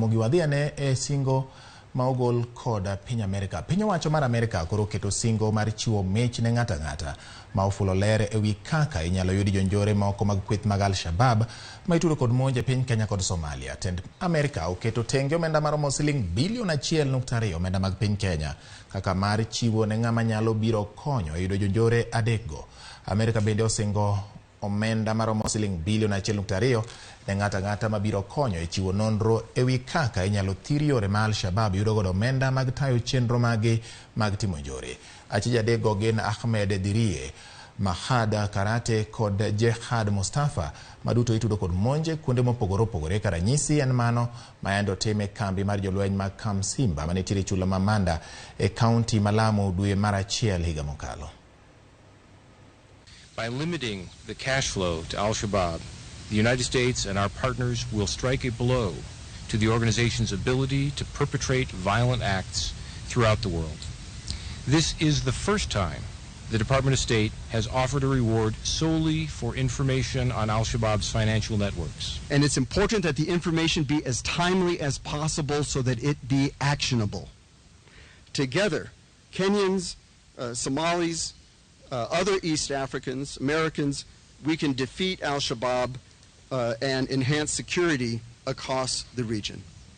Ramogi wadhi ane e singo ma ogol kod piny Amerika. Piny owacho mar Amerika koro oketo singo mar chiwo mich ne ng'ato ang'ata ma ofulo ler e wi kaka inyalo yud jonjore moko mag kweth mag Al-Shabab ma itudo kod monj e piny Kenya kod Somalia. Tend Amerika oketo tenge omenda maromo siling bilion 1.2 omenda mag piny Kenya kaka mar chiwo ne ng'ama nyalo biro konyo e yudo jonjore adekgo. Amerika bende osingo omenda maromo siling bilion 1.2 ne ng'ato ang'ata mabiro konyo e chiwo nonro e wi kaka inyalo thir yore ma Al-Shabab yudo godo omenda mag tayo chenro magi mag timo njore. Achije adekgo gin Ahmed Dirie, Mahad Karate kod Jehad Mustafa ma duto itudo kod monje kuonde mopogore opogore ka ranyisi en mano ma yande otim e kambi mar jolweny mag Camp Simba manitiere e chula ma Manda e kaunti ma Lamu dwe mar achiel higa mokalo. By limiting the cash flow to Al-Shabaab, the United States and our partners will strike a blow to the organization's ability to perpetrate violent acts throughout the world. This is the first time the Department of State has offered a reward solely for information on Al-Shabaab's financial networks. And it's important that the information be as timely as possible so that it be actionable. Together, Kenyans, Somalis, other East Africans, Americans, we can defeat Al-Shabaab and enhance security across the region.